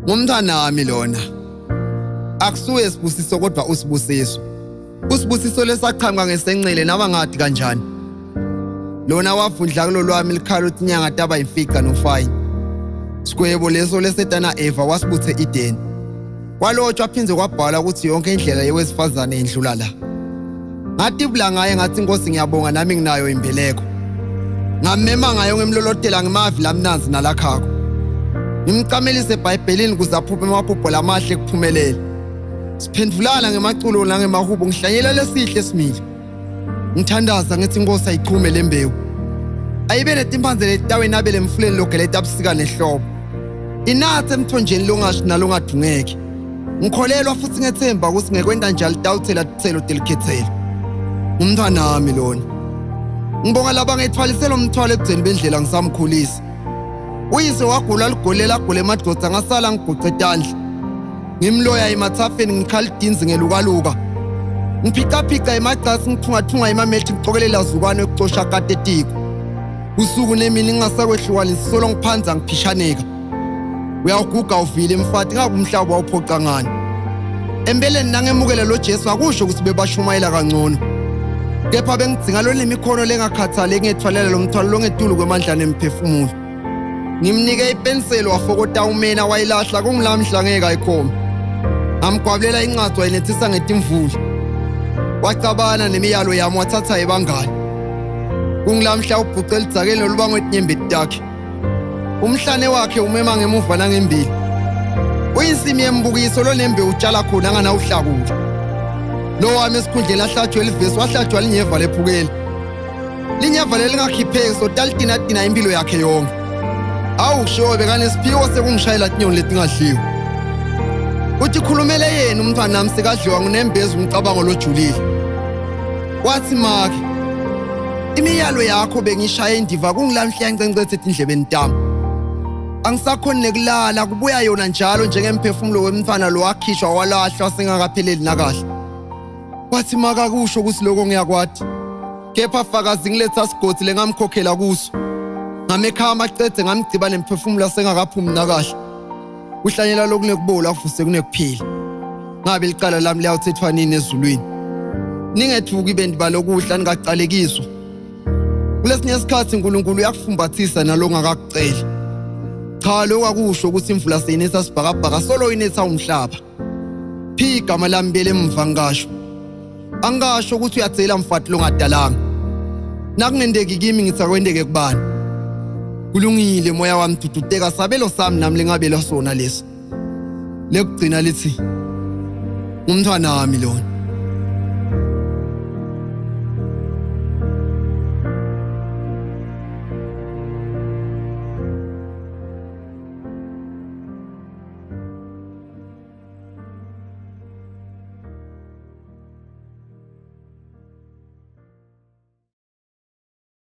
Ngumntwanami lona. Akusuye sibusiso kodwa usibusiso. Usibusiso lesaqhamuka ngesenxele naba ngadi kanjani. Lona wavundla kulolwami likhala uthi inyanga taba imfica nofayini. Sigwebo leso lesetana Eva wasibuthe Eden. Kwalotshwa phindze kwabhalwa ukuthi yonke indlela yewesifazane indlula la. Ngatibula ngaye ngathi inkosi ngiyabonga nami nginayo imbeleko. Ngamema ngayo ngimlolotela ngimavi lamnanzi nalakhako. Ngimcamelise eBhayibhelini kuze aphuphe amaphupho lamahle kuphumelele. Siphendulana ngemaculo nangemahubo ngihlanyela lesihle esimile. Ngithandaza ngithi inkosi ayichume lembewu. Ayibe netimphandze letitaweni abele emfuleni logeleta busika nehlobo. Inathe emthonjeni longashi nalongadungeki. Ngikholelwa futhi ngethemba ukuthi ngekwenta njalo tawuthela tithelo telikhethelo. Umntwana wami lona. Ngibonga laba ngethwalise lo mthwalo ebudeni bendlela ngisamkhulisa. Uyise wagula ligolela agula emadoda ngasala ngiguqe tandla. Ngimloya emathafeni ngikhala idinzi ngelukaluka. Ngiphicaphica emacasi ngithungathunga emamethi ngicokelela zukwane ekucosha kate etiko. Usuku nemini ngingasakwehlukanisi solo ngiphanza ngiphishaneka. Uyawuguga uvile mfati ngabe umhlaba wawuphoqa ngani. Empeleni nangemukela lo Jesu akusho ukuthi bebashumayela kangcono. Kepha bengidzinga lonemikhono lengakhathali engethwalela lo mthwalo longetulu kwemandla nemphefumulo. Ngimnike ipenseli wafokota umena wayilahla kungulamhla ngeke ayikhombe. Ngamgwabulela incwadi wayinethisa ngetimvula. Wacabana nemiyalo yami wathatha ebangani. Kungulamhla ubhuce elidzakeni lolubangwe etinyembeti takhe. Umhlane wakhe umema ngemuva nangembili. Uyinsimi yembukiso lonembe utshala khona anganawuhlakula. Lo wami esikhundleni ahlatshwe livesi wahlatshwa linyeva lephukeli. Linyeva lelingakhipheki sotalitinatina impilo yakhe yonke. Awu sho bekanesiphiwo sekungishayela tinyoni letingadliwa. Uthi khulumele yena umntwana nami sekadliwa ngunembeza umcabango lojulile. Wathi make imiyalo yakho bengishaya indiva kungilamhla yancencethe etindlebeni tami. Angisakhoni nekulala kubuya yona njalo njengemphefumulo wemntwana lo wakhishwa walahlwa singakapheleli nakahle. Wathi makakusho ukuthi lokho ngiyakwati. Kepha fakazi ngiletha sigodi lengamkhokhela kuso. Ngamekhaya amacede ngamgciba nemphefumulo asengakaphumi nakahle. Kuhlanyela lokunekubola kuvuse kunekuphila. Ngabe licala lami liyawuthethwa nini ezulwini? Ningethuki bendi balokudla ningacalekiswa. Kulesinye isikhathi uNkulunkulu uyakufumbathisa nalongakakuceli. Cha lokho akusho ukuthi imvula seyinetha sibhakabhaka solo inetha umhlaba. Phi igama lami bele emva ngisho. Angasho ukuthi uyathela mfati longadalanga. Nakungendeki kimi ngithi akwendeke kubani. Kulungile moya wami duduteka sabelo sami nami lengabelwa sona leso. Lekugcina lithi umntwana wami lona.